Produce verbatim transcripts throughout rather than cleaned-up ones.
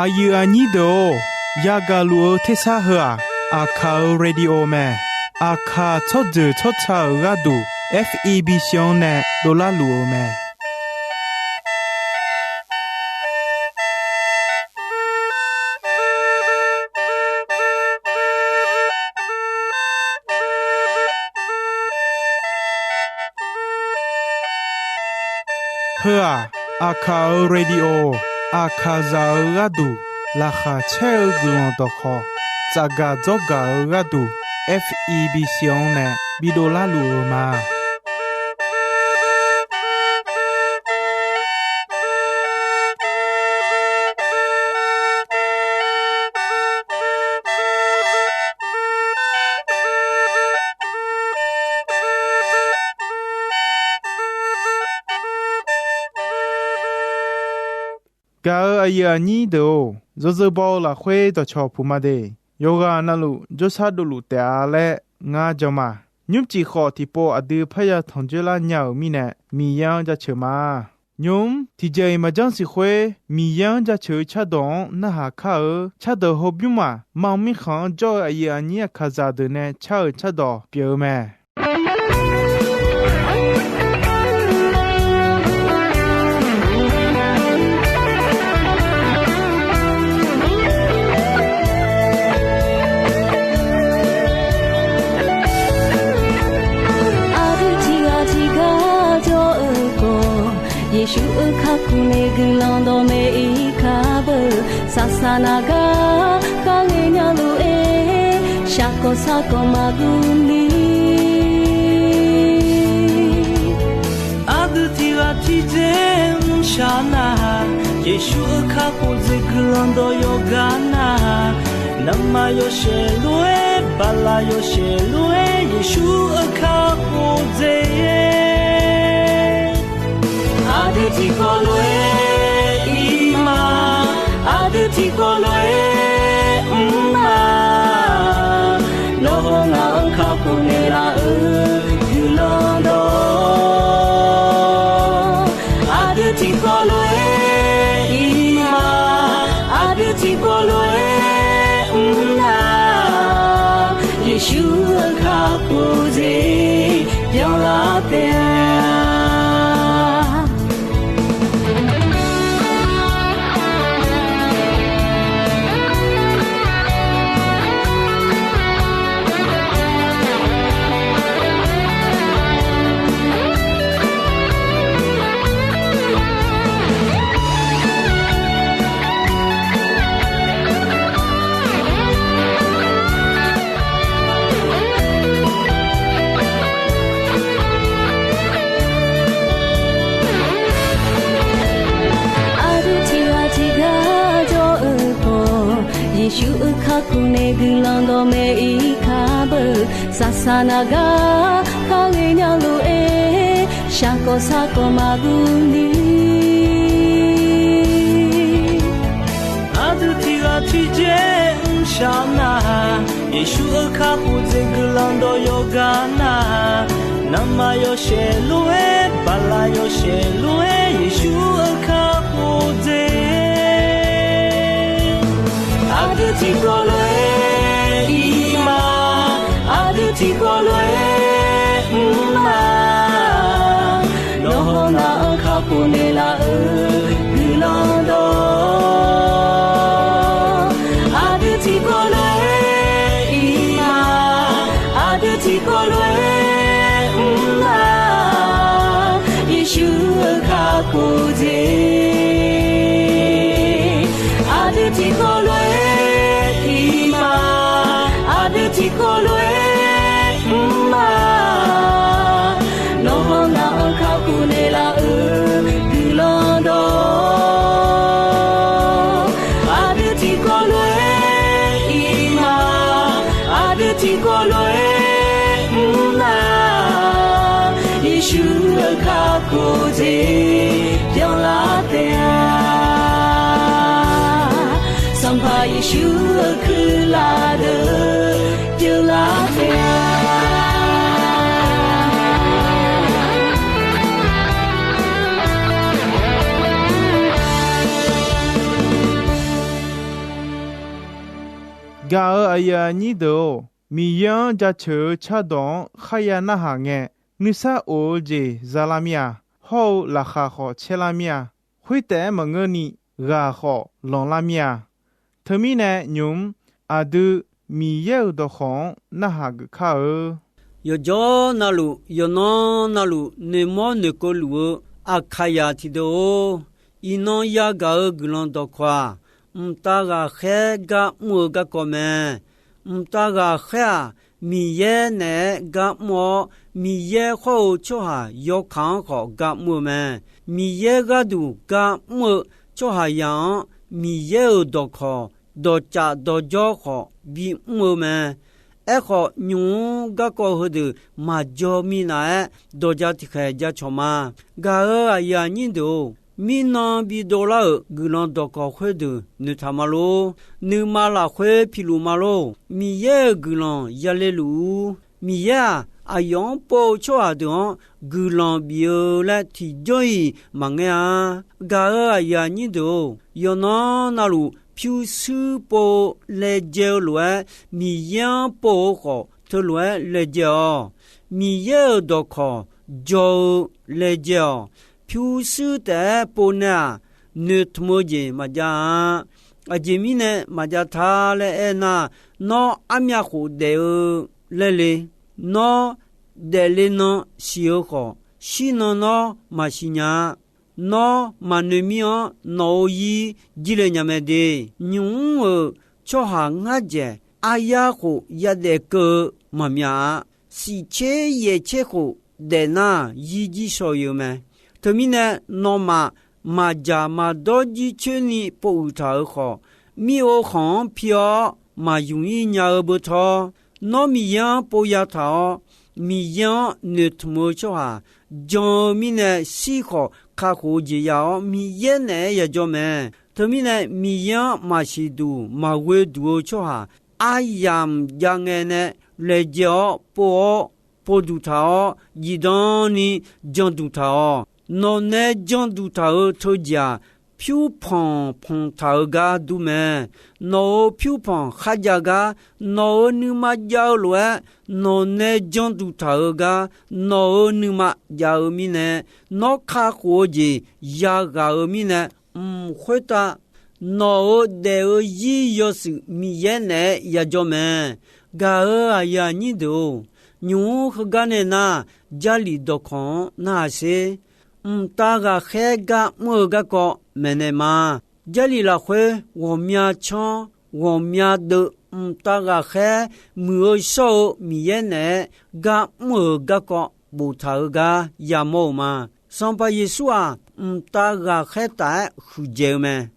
Aqyuif aqnyir deuq-or, yagaq luf-eu tersar heu-aq, Aqkaq-euq radio mae. Aqkaq tsawrjeuq tsawrca-euq gharduq, F E B C-anr nae dovlar luf-eu mae. Heu-aq, Aqkaq-euq radio, Aqkaqzaq-euq gharduq laqkhaq caer-eu guiqlanq dawqkhawq, tsafgaq dzawrgaq-eu gharduq, F E B C-anr nae bidov larluf-eu ma. Gaq-euq aqyuif aqnyir deuq-or, yawzeu baw-eu lafkhoer dawqcawq puq ma de. Yawqghaq navluf jawrshar dovluf taef-a laer ngar jan ma. Nymrcif khawf tiqpov aqdui parya tanq dzoerlar nya-euq mirnae, Miqyaer-anr jaceuq ma. Nymq-mr tiqjeq-iq maqjanr siq khoer, Miqyaer-anr jaceuq-eu cardawq-anr narhaq kar-eu cardawq hawbymr maq mam mirkhanq-anr jawr-eu aqyuif aqnyir Aqkaqzaq deuq nae car-euq cardawq pyeuf-eu mae. Aqdui tiqghaq tiqgar jawr-eu khawf, Yeqsur-euq kakhof nae guiqlanq dawqmaeq-ir kar beu. Saqsaq naq gar kharghae nya lof-aer, shaqkawq sarkawq maqguv ni. Aqdui tiqghaq tiqjeq mrshaq nar-aq, Yeqsur-euq kakhof jeq guiqlanq dawq yawqgar nar-aq, navmaqyawshaef lof-aer, baqlaqyawshaef lof-aer, Yeqsur-euq kakhof jeq aqdui tiqkawv lof-aer ir ma, aqdui tiqkawv lof-aer mr ma. Nawr-eu ngaq-anr kakhof naeqlaf-euq guiqlanq dawq, aqdui tiqkawv lof-aer ir ma, aqdui tiqkawv lof-aer mr na. Yeqsur-euq kakhof jeq byanlar taef-a. Aqdui tiqghaq tiqgar jawr-eu khawf, Yeqsur-euq kakhof nae guiqlanq dawqmaeq-ir kar beu. Saqsaq naq gar kharghae nya lof-aer, shaqkawq sarkawq maqguv ni. Aqdui tiqghaq tiqjeq mrshaq nar-aq, Yeqsur-euq kakhof jeq guiqlanq dawq yawqgar nar-aq, navmaqyawshaef lof-aer, baqlaqyawshaef lof-aer, Yeqsur-euq kakhof jeq aqdui tiqkawv lof-aer ir ma, aqdui tiqkawv lof-aer mr ma. Nawr-eu ngaq-anr kakhof naeqlaf-euq guiqlanq dawq, aqdui tiqkawv lof-aer ir ma, aqdui tiqkawv lof-aer mr ma. Yeqsur-euq kakhof jeq aqdui tiqkawv lof-aer ir ma, aqdui tiqkawv lof-aer mr ma. Nawr-eu ngaq-anr kakhof naeqlaf-euq guiqlanq dawq, aqdui tiqkawv lof-aer ir ma, aqdui tiqkawv lof-aer mr na. Yeqsur-euq kakhof jeq byanlar taef-a. Sanqpaq Yeqsur-euq kuirlaf deuq byanlar taef-a. Aqyuif aqnyir deuq-or, Miqyaer-anr jaceuq-eu cardawq-anr kharya narhaq ngae, nuisar of-eu jeq za lar mir-a. Hawr-eu laqkhaq khawf caer lar mir-a. Khoertaef-aer maqngeurni, ghaq khawf lanqlar mir-a. Teumirnae nymq-mr aqdui Miqyaer-euq dawqkawq-anr narhaq geuf kar-eu. Yawqjawr navluf, yawqnan navluf noeqmawr noeqkeuv luf-eu Aqkaqyaq tiqdeuq-or, iqnan yagaq-eu guiqlanq dawqkawq-aq, mqtav ghaqkhaer gar mr-eu garkawv mae. Mqtav ghaqkhaer-aq, Miqyaer naeq-aer gar mr-awr, Miqyaer hawr-eu tsawrhaq yawkaq-anr khawf gar mr-eu mae. Miqyaer gharduq gar mr-eu tsawrhaqzaq-anr, Miqyaer-euq dawqkawq, dawqcaf dawqjawr khawf bimr-eu mae. Aerkhawf, nymq-mr garkawv heudeuq maqjaw minav-aer, dawqja tiqkhaeq jacawq ma. Gaq-euq aqyuif aqnyir deuq-or, mirnan bidov lar-euq guiqlanq dawqkawq khoerdeuq noeqtaq ma lor. Nuima lafkhoer piluf ma lor. Miqyaer-euq guiqlanq yale luf-ur. Miqyaer-aq, aqyawf-anr pov-eu tsawrhaq deuq-anr guiqlanq bif-eu laer tiqjawr-iq maqngaer-a. Gaq-euq aqyuif aqnyir deuq-or, yawqnan navluf pyurshuir pov-eu laejae-eu lof-aer, Miqyaer-anr pov-eu khawf teulof-aer laejae-awq. Miqyaer-euq dawqkawq jaw-eu laejae-awq. Pyurshuir taef-aer pov nae-aq, noeqtmq-eu jeq maqjav-a. Aqjeq mirnae maqjav ta laer aernar, nawr armyav khof daef-eu laer le. Nawr daefle nan siq-eu khawf, shir nan nawr maqsiq nya-a. Nawr maqnoeq mir-anr nawq-euq zir jirle nya mae de. Nymq-mr-euq tsawrhaq ngar dzaeq aryar khof yadaef keuv-eu maqmyav-a. Siqtser yaeqtser khof daef nar, zir jir shaw-eu mae. Teumirnae, nawmaf maqdzaq maqdawr jircoer ni povuiq taq-euq khawf, mir-or khanq-anr pi-awr maqyuq ir nya-eu beu tawr, nawr Miqyaer-anr pov ya taq-awr, Miqyaer-anr noeqtmq-eu tsawrhaq jan-eu mirnae, shir khawf kakhof-eu jeq ya-awr, Miqyaer naeq-aer yajawr mae. Teumirnae, Miqyaer-anr maqsiq duq maqghoe duq-eu tsawrhaq aryamq jav ngae nae laejae-awr pov-awr, pov duq taq-awr, zifdan ni jan duq taq-awq. Nawq nae jan duq taq-euq teujeq-aq, pyurpanq panq taq-eu gar dur mae. Nawq-euq pyurpanq kharjav gar, nawq-euq nuima jav-eu lof-aer, nawq nae jan duq taq-eu gar, nawq-euq nuima jav-eu mirnae, nawr kakhof-eu jeq yaghaq-eu mirnae, mq khoertav nawq-euq daef-eu zir yawshuif Miqyaer naeq-aer yajawr mae. Gaq-euq aqyuif aqnyir deuq-or, nymq-mr heugar nae nar, Jarlif dawqkawq-anr narhaq sher. Mqtav ghaqkhaer gar mr-eu garkawv maeqnaeq ma. Jarlif lafkhoer ghawqmya canr ghawqmya deuv mqtav ghaqkhaer muiq-eu shawr-eu Miqyaer naeq-aer gar mr-euq garkawv boftaq-eu gar yamawr-euq ma. Sanqpaq Yeqsur-aq, mqtav ghaqkhaer taf-aer huiqdzaeq-eu mae.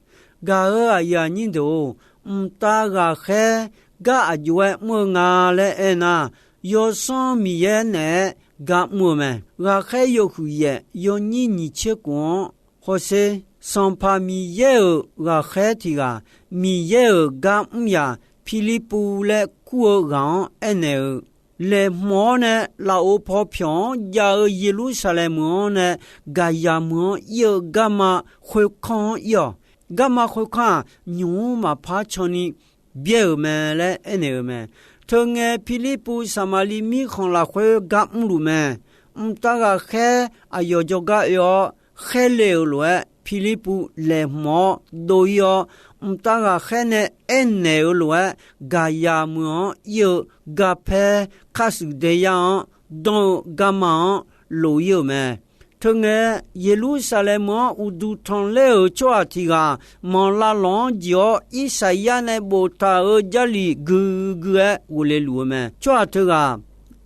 Gaq-euq aqyuif aqnyir deuq-or, mqtav ghaqkhaer gar aqjox-aer mr-eu nga laer aernar, Yawsanr Miqyaer naeq-aer gar mr-eu mae. Ghaqkhaer yawhuiq yaef yawnyir nyiq tser khof-anr hawsher. Sanqpaq Miqyaer-euq ghaqkhaer tiq ghaq, Miqyaer-euq gar mr yaq Pirlirpuv laer kur-eu ghaq-anr aernaeq-euq, laeqhmq-awr nae lafov paw pyawq-anr jav-eu Yeqlursaqlaeq meuq-anr nae gaqyaq meuq-anr ir-eu garma khoerkanr-anr ir-awq. Garma khoerkanr-aq, nymq-mr maqpar canni byaer-euq mae laer aernaeq-euq mae. Teungae Pirlirpuv Saqmaqliv mirkhanq lafkhoer gar mrluf mae. Mqtav ghaqkhaer aqyawf jawrgar oe-awr khaerle-euq lof-aer, Pirlirpuv laeqhmq-awr dov ir-awr, mqtav ghaqkhaer nae aernaeq-euq lof-aer, gaqyaq meuq-anr ir-eu garpaer kharshuif daeyar-anr danr-eu garma-anr lof ir-euq mae. Teungae, Yeqlursaqlaeq meuq-anr uqduq tanqler-euq tsawrhaq tiq ghaq manq lavlawq-anr jeq-awr, Irsaqyar nae boftaq-euq Jarlif gui gui-aer ghofle luf-eu mae. Tsawrhaq teughaq,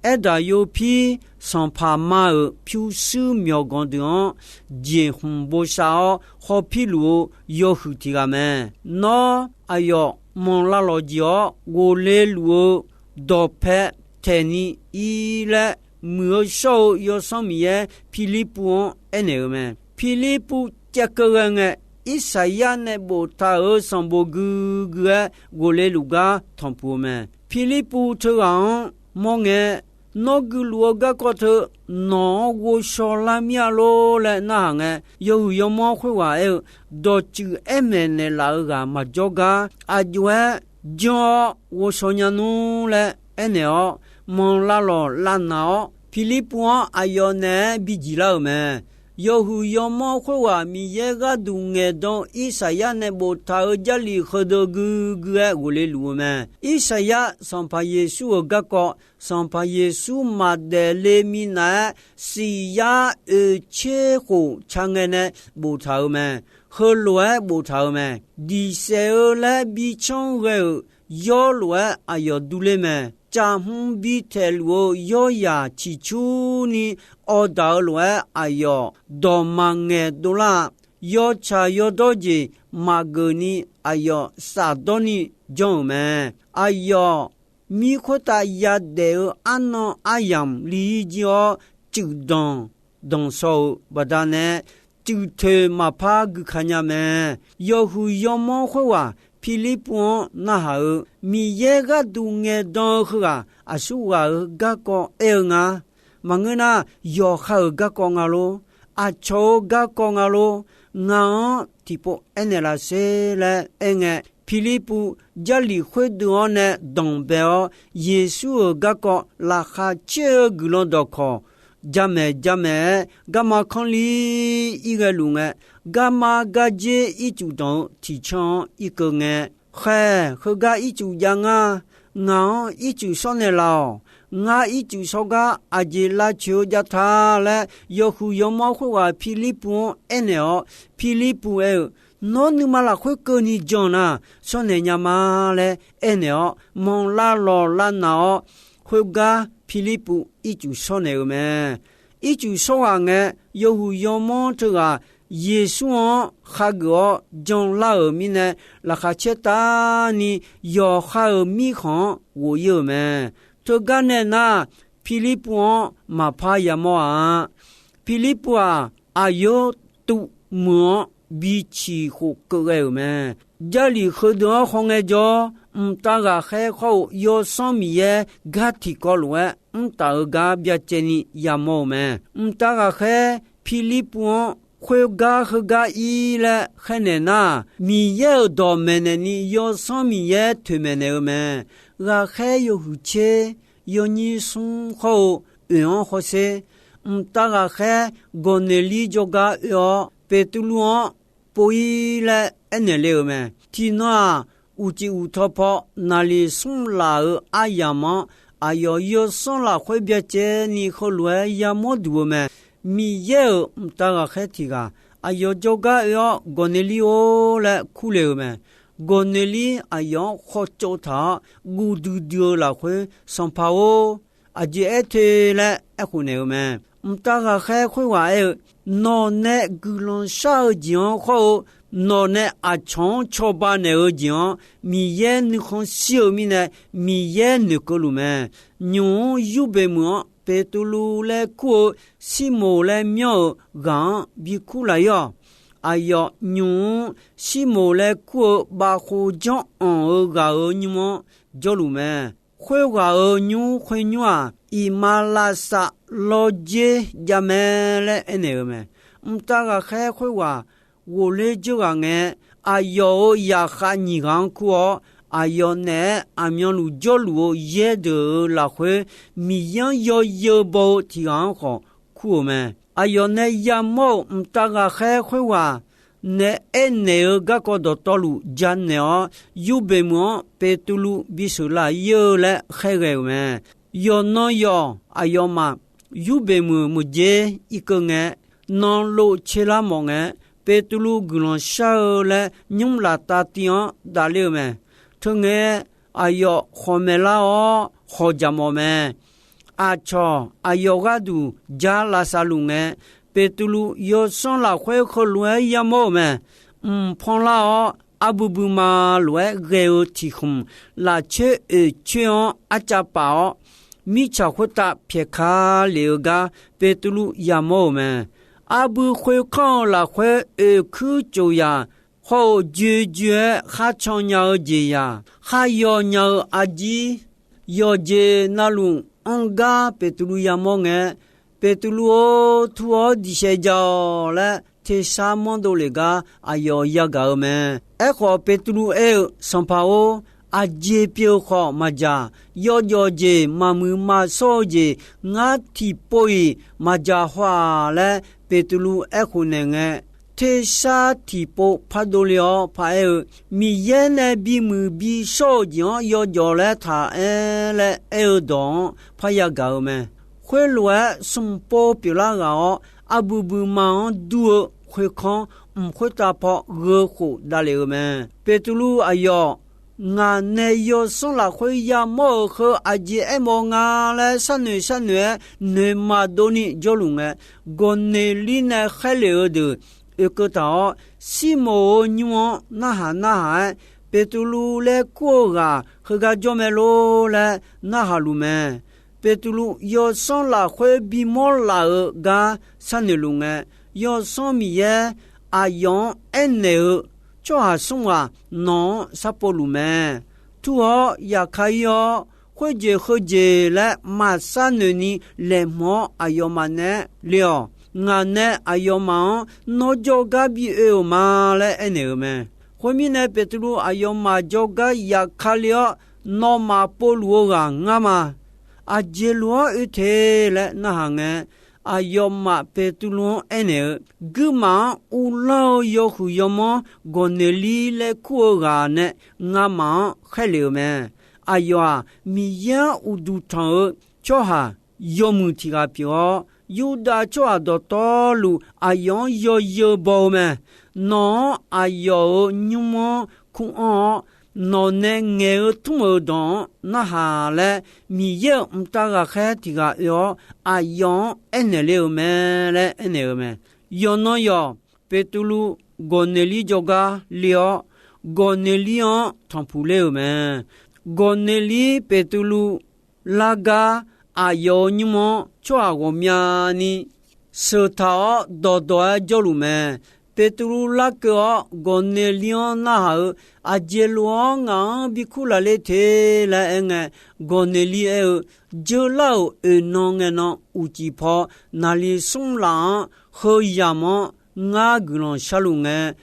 Aerdaq yopir sanqpaq ma-euq pyurshuir myawqganq deuq-anr jeqhmq bosav-awr hawpir luf-eu yawhuiq tiq ghaq mae. Nawr aqyawf manq lavlawq jeq-awr ghofle luf-eu dawqpae taeqni ir laer, muiq-eu shawr-eu Yawsanr Miqyaer Pirlirpuv-anr aernaeq-euq mae. Pirlirpuv caevkeuv ghae ngae, Irsaqyar nae boftaq-euq sanqbof gui gui-aer ghofle luf gar tanqpuq-eu mae. Pirlirpuv teughaq-anr mawr ngae, Nawr guiluf-eu garkawv teu nawq-anr ghovshaw lar mir-a lor laer narhaq ngae, yawhuiq yawmanr khoerghaq aer-eu, dawqtsuif aer maeqnaeq laf-eu ghaq maqjawr gar, aqjox-aer janr-awr ghovshaw nya nmr laer aernaeq-awr, manq lavlawq lavnaq-awr, Pirlirpuv-anr aqyawf naeq-aer bi jiq lar-euq mae. Yawhuiq yawmanr khoerghaq Miqyaer gharduq ngaeqdan-eu Irsaqyar nae boftaq-euq Jarlif heudeuq guigui-aer ghofle luf-eu mae. Irsaqyar Sanqpaq Yeqsur-euq garkawv, Sanqpaq Yeqsur maqdaef le minav-aer, siq yar oeq tser khof ca ngae nae boftaq-euq mae. Heulof-aer boftaq-euq mae. Diq saef-eu laer bi canr ghae-euq yawr lof-aer aqyawf durler mae. Caqhm bi taeqluf-eu yawrzaq ciqcurni awqdaq-eu lof-aer aqyawf dawqma ngaeq dovlar-a. Yawtsaq yawdawr jeq maqgeuf ni aqyawf safdawr ni janr-euq mae. Aqyawf mir khoertav yadaef-eu arnan aryamq li-ir jir-awr, cuif danq danqshaw-eu baqdanae, cuif toeq maqpar guika nya mae. Yawhuiq yawmanr khoerghaq Pirlirpuv-anr narhaq-eu, Miqyaer gharduq ngaeqdan-eu heughaq aqsurghaq-euq garkawv aer-eu nga. Maqngeur nar, yawqha-euq garkawv nga lor, aqcawq-euq garkawv nga lor, ngaq-anr tiqpov aernaeq laf sher laer aerngae, Pirlirpuv Jarlif khoerdeuq-anr nae danqbae-awr, Yeqsur-euq garkawv laqkhaq caer-eu guiqlanq dawqkawq jamaeq jamaeq-aer garma kanrli ir ghae luf ngae, garma gardzer ircuf danq-eu tiqcanr-anr irkeuv ngae, Khaeq, heugar ircuf jav ngar, ngaq-anr ircuf shawr naeqlaf-awq. Ngar ircuf shawr gar aqjeq lavcoeq-eu jav ta laer, yawhuiq yawmanr khoerghaq Pirlirpuv-anr aernaeq-awr, Pirlirpuv aer-eu, Nawr nuima lafkhoer keuvni jan nar, shawr naeq nya ma laer aernaeq-awr, manq lavlawq lavnaq-awr, khoergar Pirlirpuv ircuf shawr naeq-euq mae. Ircuf shawr ghaq ngae, yawhuiq yawmanr teughaq Yeqsur-anr khageuf-awr janlar-euq mirnae, laqkhaq caer taf ni yawqha-euq mirkhanq-anr ghof ir-euq mae. Teugar nae nar, Pirlirpuv-anr maqpar yamawr-a. Pirlirpuv-aq, aqyawf tuv meuq-anr bi ciq khof keuv ghae-euq mae. Jarlif heudeuq-anr khawngae jawr, mqtav ghaqkhaer khawr-eu Yawsanr Miqyaer gar tiqkawv lof-aer mr taf-eu gar byacaevni yamawr-eu mae. Mqtav ghaqkhaer Pirlirpuv-anr khoergar heugar ir laer khaernaeq nar, Miqyaer-euq dawq maeqnaeq ni Yawsanr Miqyaer toeqmaeq naeq-eu mae. Ghaqkhaer yawhuiq tser yawnyir smr khawr-eu oeq-anr hawsher. Mqtav ghaqkhaer Gawqneqlir jawrgar oe-awr, Beqtuvluv-anr pov-ir laer aernaeq le-euq mae. Tiqnan-aq, uqcif uqtaw paw naqliq smr laf-euq aryamq-anr, aqyawf yawsanr lafkhoer byacaevni heulof-aer yamawr duq-eu mae. Miqyaer-euq mqtav ghaqkhaer tiq ghaq aqyawf jawrgar oe-awr, Gawqneqlir-or laer kurle-euq mae. Gawqneqlir aqyawf-anr khawtsov taq-awr, guv duidui-eu lafkhoer, Sanqpaq-or, aqjeq aer te laer aerkhof naeq-eu mae. Mqtav ghaqkhaer khoerghaq aer-eu, Nawq nae guiqlanq shar-eu jeq-anr khawr-eu, nawq nae aqcawq-anr cawba naeq-eu jeq-anr Miqyaer nuikhanr shir-eu mirnae, Miqyaer noeqkeuv luf mae. Nymq-mr Yurbeq meuq-anr Beqtuvluv laer kur-eu Sirmoq laer myanr-euq ghaq-anr bikur laf-ir-awq. Aqyawf nymq-mr Sirmoq laer kur-eu bavkhov janr anq-eu ghaq-euq nymr-anr jawrluf mae. Khoerghaq-euq nymr khoernymr-aq, iqmalavshav lawrdzer jav mae laer aernaeq-eu mae. Mqtav ghaqkhaer khoerghaq ghofler dzeur ghaq ngae, aqyawf-euq zaqkhav nyiq ghaq-anr kur-awr, aqyawf naeq-aer aqmyanluf jawrluf-eu yaer deuq-euq lafkhoer, Miqyaer-anr yawzeu baw-eu tiq ghaq-anr khawf kur-euq mae. Aqyawf nae yamawr-euq mqtav ghaqkhaer khoerghaq nae aernaeq-eu garkawv dawqtawvluf janaeq-awr, Yurbeq meuq-anr Beqtuvluv bisheuq laf-ir-eu laer khaerghae-euq mae. Yawqnan yawq aqyawfmaf Yurbeq meuq meuqdzer irkeuv ngae, nanlov tserlar mawf ngae, Beqtuvluv guiqlanq shar-eu laer nymr laftav tiv-anr davler-eu mae. Teungae aqyawf khawqmaeq lar-awr khawqjaq mawf mae. Aqcawq aqyawf gharduq jar lavsav luf ngae, Beqtuvluv yawsanr lafkhoer heulof-aer yamawr-euq mae. Mqpan lar-awr, arbui bui ma lof-aer ghae-eu tiq khmq, lafcoer oeqcoer-anr arcav paf-awr, mirtsaq khoertav pyaeqka lef-eu gar Beqtuvluv yamawr-euq mae. Arbui khoerkanr-eu lafkhoer oeqkuir cof yaq, hawr-eu joejoe-aer kharcan nya-eu jeqzaq, kharyaw nya-eu arjir, yawqjeq navluf anr gar Beqtuvluv yamawr ngae, Beqtuvluv-or, tur-awr diqsaef ja-awq laer tersar manrdov lef gar aqyawf yagaq-eu mae. Aerkhawf, Beqtuvluv aer-eu, Sanqpaq-or, Aqjeq pyeuf-eu khawf maqjaq. Yawjawf jeq maqmuiq maqshawr-eu jeq ngar tiqpov-iq maqjaq haw-aq laer Beqtuvluv aerkhof naeq ngae, tersar tiqpov pardov le-awr paraer-eu, Miqyaer nae bimuiq bishawr-euq jeq-anr yawjawf laer taq aer laer aer-eu dawq-anr parya gaq-eu mae. Khoerlof-aer smq pov pyeuflar ghaq-awr, aqbuiq buiqma-anr dur-eu khoerkanr mq khoertav paw gheu khof davlef-eu mae. Beqtuvluv aqyawf, ngaq nae yawsanr lafkhoer yamawr-euq heu aqjeq aermawf nga laer sharnoeq sharnoeq-aer noeq maqdov ni jawrluf ngae, Gawqneqlir nae khaerlef-eu deuq oekeuv taq-awr, Sirmoq-euq nymr-anr narhaq narhaq-aer, Beqtuvluv laer kur-eu ghaq heugar jawr mae lor laer narhaq luf mae. Beqtuvluv yawsanr lafkhoer bimawr laf-eu gar sharnoeq luf ngae, Yawsanr Miqyaer aqyawf-anr aernaeq-eu, Tsawrhaq smr ghaq nawq-anr sharpov luf mae. Tur-awr yaqkar ir-awr, khoerjeq heujeq laer maqshar noeq ni laeqhmq-awr aqyawfmaf naeq-aer le-awq. Ngaq nae aqyawfmaf-anr nawr jawrgar bi oe-euq ma laer aernaeq-eu mae. Khoermirnae, Beqtuvluv aqyawfmaf jawrgar yaqkar le-awr, Nawmaf povluf-eu ghaq ngar ma. Aqjeq lof-anr oe te laer narhaq ngae, aqyawfmaf Beqtuvluv-anr aernaeq-eu, Guirmaf-anr uvlanr-eu yawhuiq yawmanr Gawqneqlir laer kur-eu ghaq nae ngamaf-anr khaerlef-euq mae. Aqyawf-aq, Miqyaer-anr uqduq tanq-eu tsawrhaq yawmuiq tiq ghaq pyeuf-awr, Yurdav tsawrhaq dawqtawvluf aqyawf-anr yawzeu baw-eu mae. Nawq-anr aqyawf-euq nymr-anr kur anr-awr, nawq nae ngaeq-eu tmr-euq dawq-anr narhaq laer, Miqyaer-euq mqtav ghaqkhaer tiq ghaq oe-awr, aqyawf-anr aernaeq le-euq mae laer aernaeq-eu mae. Yawqnan yawq, Beqtuvluv Gawqneqlir jawrgar le-awr, Gawqneqlir-anr tanqpuq ler-euq mae. Gawqneqlir Beqtuvluv lar gar aqyawf-euq nymr-anr tsawrhaq ghawqmyani sheuq taq-awr dawqdawq-aer jawrluf mae. Beqtuvluv larkeuv-awr Gawqneqlir-anr narhaq-eu, Aqjeq lof-anr ngaq-anr bi kurlaf le te laer aerngae, Gawqneqlir aer-eu, Jeurlar-euq oeqnan ngaenan uqcif paw naqli smr laf-anr heu yamq-anr ngar guiqlanq sharluf ngae,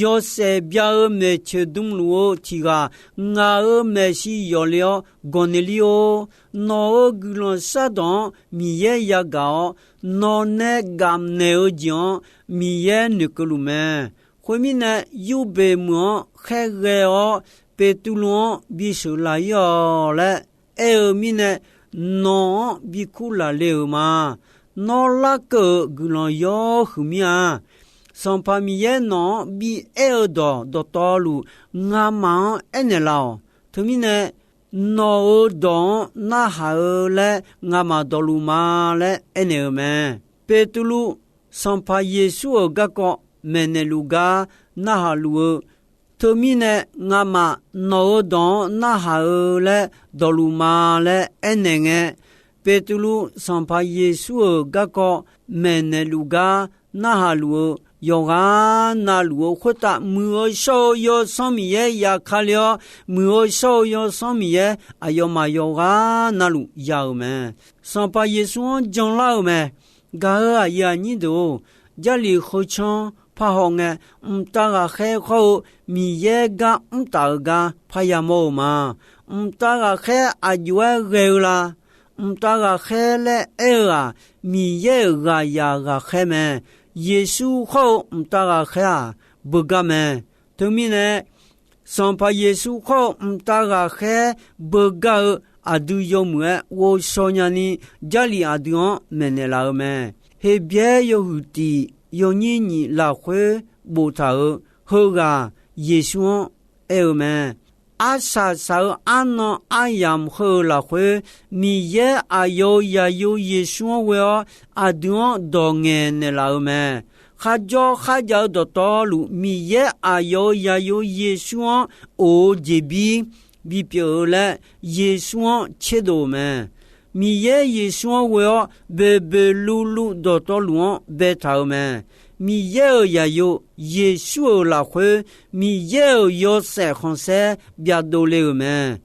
yawshaef bya-eu maeqtsoeq dmluf-eu tiq ghaq ngaq-euq maeqshi yawf le-awr, Gawqneqlir-or, nawq-euq guiqlanq shardawq-anr Miqyaer yagaq-awr, nawq nae gamq naeq-eu jeq-anr Miqyaer noeqkeuv luf mae. Khoermirnae, yurbeq meuq-anr khaerghae-awr, Beqtuvluv-anr bisheuq laf ir-awq laer aer-eu mirnae, nawq-anr bi kurlaf le-euq ma. Nawr larkeuv-euq guiqlanq yawr huiq mir-a. Sanqpaq Miqyaer nawq-anr bi aer-eu dawq dawqtawvluf, ngamaf-anr aernaeq laf-awq. Teumirnae, nawq-euq dawq-anr narhaq-eu laer ngamaf dawqluf ma laer aernaeq-eu mae. Beqtuvluv, Sanqpaq Yeqsur-euq garkawv maeqnaeq luf gar narhaq luf-eu, Teumirnae, ngamaf nawq-euq dawq-anr narhaq-eu laer dawqluf ma laer aernaeq ngae, Beqtuvluv Sanqpaq Yeqsur-euq garkawv maeqnaeq luf gar narhaq luf-eu yawqghaq na luf-eu khoertav, muiq-eu shawr-eu Yawsanr Miqyaer yaqkale-awr, muiq-eu shawr-eu Yawsanr Miqyaer aqyawfmaf yawqghaq na luf ya-euq mae. Sanqpaq Yeqsur-anr janlar-euq mae. Gaq-euq aqyuif aqnyir deuq-or, Jarlif heucanr parhaw ngae, mqtav ghaqkhaer khawr-eu Miqyaer gar mr taf-eu gar parya mawr-eu ma. Mqtav ghaqkhaer aqjox-aer ghae-eu la? Mqtav ghaqkhaer laer aer-eu-aq, Miqyaer-euq ghaqyaf ghaqkhaer mae. Yeqsur khawr-eu mqtav ghaqkhaer-aq, beugar mae. Teumirnae, Sanqpaq Yeqsur khawr-eu mqtav ghaqkhaer beugar-eu aqdui yawmuiq-aer ghovshaw nyani, Jarlif aqdui-anr maeqnaeq laf-eu mae. Heqbyaer yawhuiq tiq yawnyir nyiq lafkhoer boftaq-euq heughaq Yeqsur-anr aer-eu mae. Arsaq saq-eu arnan aryamq heu-euq lafkhoer, Miqyaer aqyawf-euq zaqyo Yeqsur-anr ghoe-awr, aqdui-anr dawq ngaeqnaeq laf-eu mae. Kharjawr kharjav-eu dawqtawvluf, Miqyaer aqyawf-euq zaqyo Yeqsur-anr of-eu jeqbir bipyeuf-eu laer, Yeqsur-anr tserdov-euq mae. Miqyaer Yeqsur-anr ghoe-awr, boeqboeq luvluv dawqtawvluf-anr baetaq-euq mae. Miqyaer-euq zaqyo Yeqsur-euq lafkhoer, Miqyaer-euq yawshaef khanqsaer byavdov le-euq mae.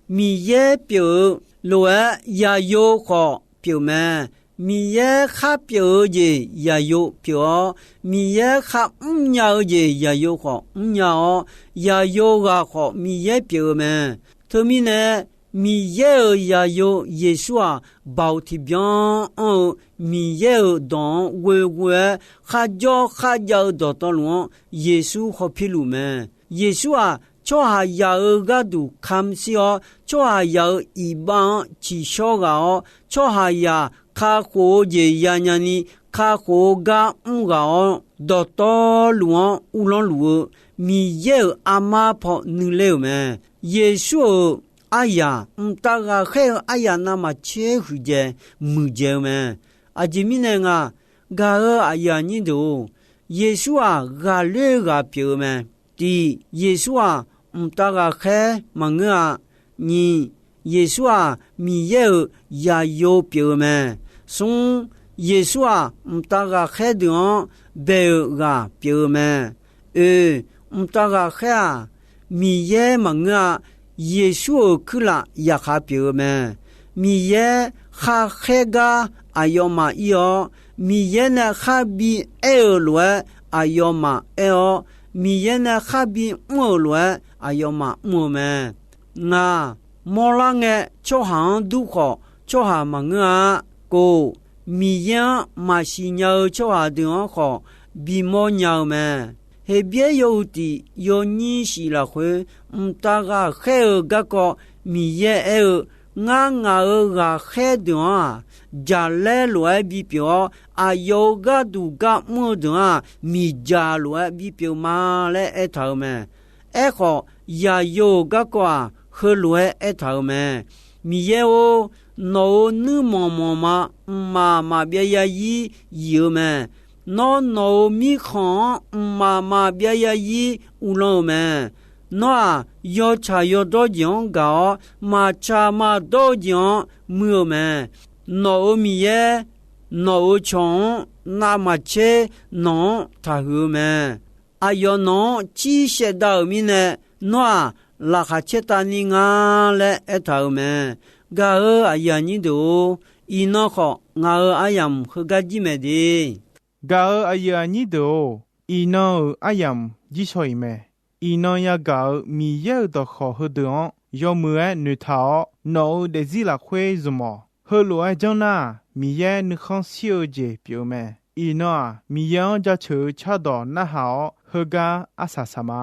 Miqyaer pyeuf-eu lof-aer, zaqyo khawf pyeuf mae. Miqyaer khar pyeuf-eu jeq zaqyo pyeuf-awr, Miqyaer kharmr nya-eu jeq zaqyo khawf mrnya-awr, zaqyo ghaq khawf Miqyaer pyeuf-eu mae. Teumirnae, Miqyaer-euq zaqyo Yeqsur-aq, baoq tiqbyan anr-eu Miqyaer-euq dawq-anr ghoeghoe-aer kharjawr kharjav-eu dawqtawvluf-anr Yeqsur hawpir luf mae. Yeqsur-aq, tsawrhaqzaq-euq gharduq kamq shir-awr, tsawrhaqzaq-euq iqbax-anr ciqshawr ghaq-awr, tsawrhaqzaq kakhof-eu jeq yanya ni kakhof-eu gar mr ghaq-awr, dawqtawvluf-anr uvlanr luf-eu Miqyaer-euq armar paw nuiler-euq mae. Yeqsur-euq aryaq, mqtav ghaqkhaer-eu aryaq navmaqtser huiqdzaeq muiqdzaeq-eu mae. Aqjeq mirnae nga, gaq-euq aqyuif aqnyir deuq-or, Yeqsur-aq, ghaqler ghaq pyeuf-eu mae. Tiq, Yeqsur-aq, mqtav ghaqkhaer maqngeur-a. Nyiq, Yeqsur-aq, Miqyaer-euq zaqyo pyeuf-eu mae. Smr, Yeqsur-aq, mqtav ghaqkhaer deuq-anr bae-euq ghaq pyeuf-eu mae. Oe, mqtav ghaqkhaer-aq, Miqyaer maqngeur-a. Yeqsur-euq kuirlaf yaqkhaq pyeuf-eu mae. Miqyaer kharkhaer gar aqyawfmaf ir-awr, Miqyaer nae kharbi aer-euq lof-aer aqyawfmaf aer-awr, Miqyaer nae kharbi mr-euq lof-aer aqyawfmaf mr-eu mae. Ngaq, mawrlar ngae tsawrhaq-anr dur khawf, tsawrhaq maqngeur-a. Kof, Miqyaer-anr maqsiq nya-eu tsawrhaq deuq-anr khawf bimawr nya-eu mae. Heqbyaer yawhuiq tiq yawnyir shif lafkhoer, mqtav ghaqkhaer-eu garkawv Miqyaer aer-eu, Ngar ngaq-euq ghaqkhaer deuq-anr-aq, jaqlaer lof-aer bipyeuf-awr, aqyawf-euq gharduq gar mr-eu deuq-anr-aq, miqdzaq lof-aer bipyeuf ma laer aertaq-euq mae. Aerkhawf, zaqyo-euq garkawv-aq, heulof-aer aertaq-euq mae. Miqyaer-or, nawq-euq nuirmanq manqma mqmaq maqbyav yarzir zif-eu mae. Nawr nawq-euq mirkhanq-anr mqmaq maqbyav yarzir uvlanr-eu mae. Nawr-aq, yawtsaq yawdawr jeq-anr gaq-awr, maqtsaq maqdawr-eu jeq-anr muir-eu mae. Nawq-euq Miqyaer, nawq-euq cawq-anr navmaqtser nawq-anr taqhuiq-eu mae. Aqyawf nawq-anr cir shaevdav-euq mirnae, nawr-aq, laqkhaq caertavni nga laer aertaq-euq mae. Gaq-euq aqyuif aqnyir deuq-or, iqnan khawf ngaq-euq aryamq heugar jir mae de. Gaq-euq aqyuif aqnyir deuq-or, iqnan-euq aryamq jir shaw-iq mae. Iqnan yagaq-euq Miqyaer-euq dawqkawq heudeuq-anr yawmuiq-aer noeqtaq-awr, nawq-euq daefzir lafkhoer zmq-awq. Heulof-aer janr nar-aq, Miqyaer nuikhanr shir-eu jeq pyeuf-eu mae. Iqnan-aq, Miqyaer-anr jaceuq-eu cardawq narhaq-awr, heugar arsaq saq ma.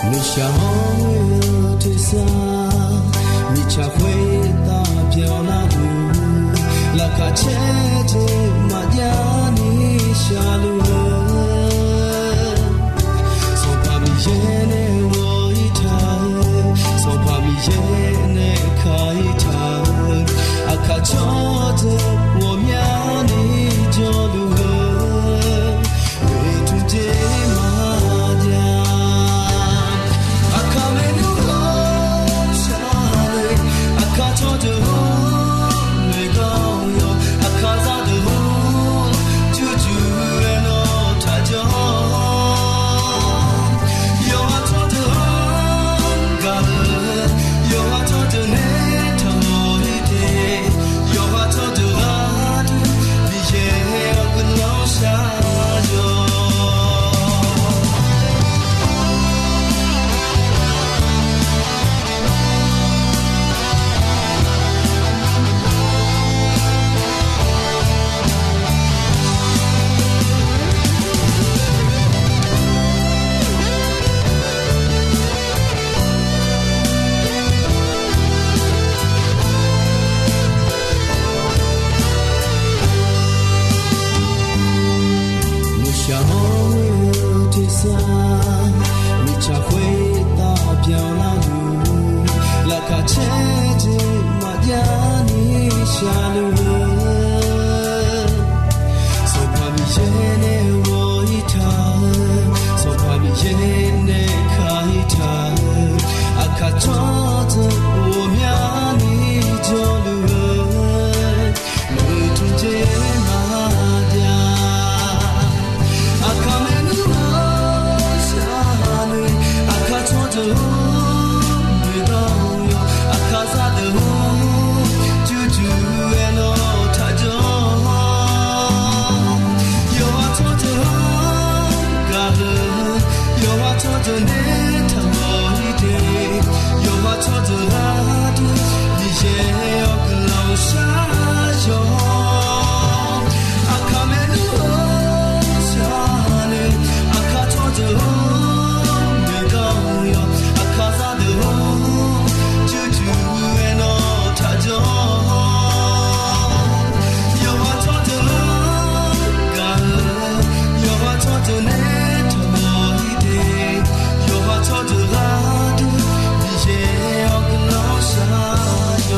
Nuishaq-anr ghoe-eu tersar, mirtsaq khoertav byaqlar-eu, laqkhaq caer jeq maqjav ni shaqluf-eu, Sanqpaq Miqyaer nae ghawq-ir taq-eu, Sanqpaq Miqyaer nae ka-ir taq-eu, aqkaq tsawrdeuq ghawqmyani jawrluf-eu, oeqtmq jeq maqjav. Aqkaq maernmr-anr shar-eu, aqkaq tsawrdeuq-anr noeqdawq-awr, aqkaq zaqdeuq-anr jurjur-aer nawr taqjawr. Yawqha tsawrdeuq-anr gaq-eu, yawqha tsawrdeuq nae taqmawf-ir de. Yawqha tsawrdeuq gharduq Miqyaer-anr guiqlanq shar-awq. Nuishaq-anr ghoe-eu tersar, mirtsaq khoertav byaqlar-eu, laqkhaq caer jeq maqjav ni shaqluf-eu, Sanqpaq Miqyaer nae ghawq-ir taq-eu, Sanqpaq Miqyaer nae ka-ir taq-eu, aqkaq tsawrdeuq ghawqmyani jawrluf-eu, tsawrjeuq nae taqmawf-ir de. Yawqha tsawrjeuq gharduq Miqyaer-awr guiqlanq shar-awq. Aqkaq maernmr-anr shar-eu, Aqkaq tsawrjeuq-anr noeqdawq-eu yawq. Aqkaqzaq deuq-anr jurjur-aer nawr taqjawr-awq. Yawqha tsawrjeuq-anr gaq-eu, yawqha tsawrjeuq nae taqmawf-ir de. Yawqha tsawrjeuq gharduq Miqyaer-awr guiqlanq shar-awq.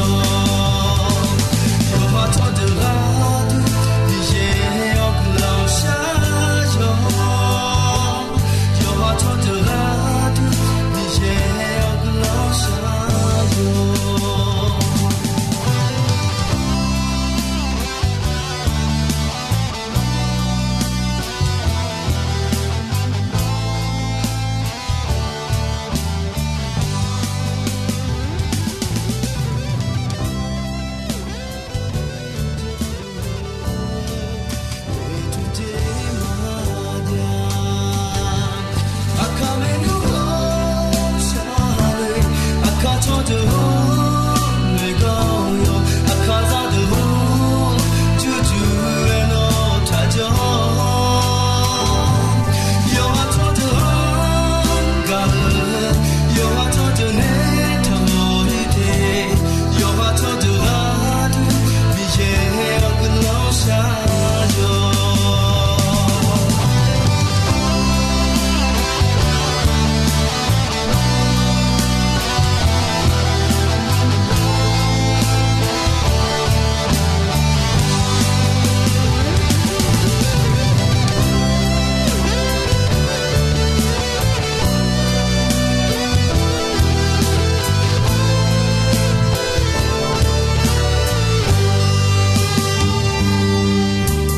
Yawqha tsawrjeuq gharduq Miqyaer-awr guiqlanq shar-awq. Yawqha tsawrjeuq gharduq Miqyaer-awr guiqlanq shar-awq. Aqkaq maernmr-anr shar-eu, Aqkaq tsawrjeuq-anr noeqdawq-eu yawq. Aqkaqzaq deuq-anr jurjur-aer nawr taqjawr-awq. Yawqha tsawrjeuq-anr gaq-eu, yawqha tsawrjeuq nae taqmawf-ir de. Yawqha tsawrjeuq gharduq Miqyaer-awr guiqlanq shar-awq.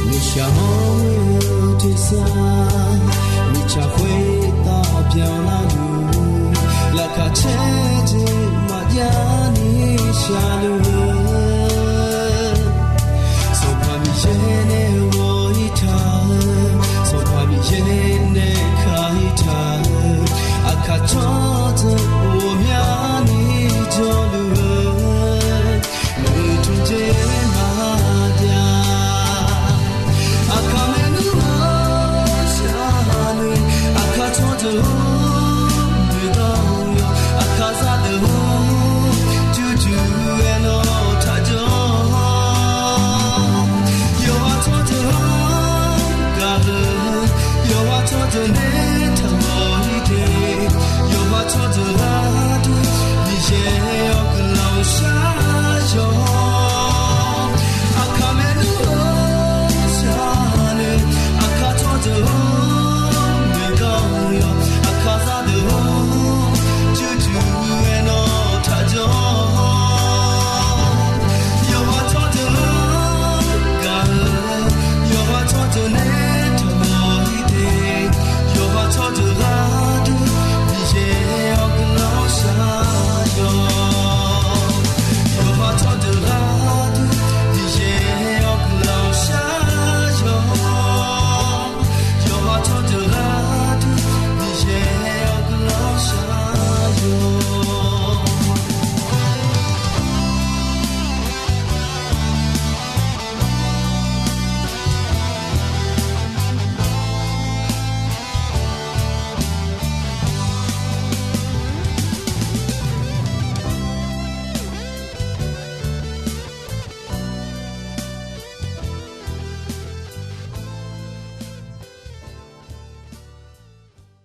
Nuishaq-anr ghoe-eu tersar, mirtsaq khoertav byanlar-eu, laqkhaq caer jeq maqjav ni shaq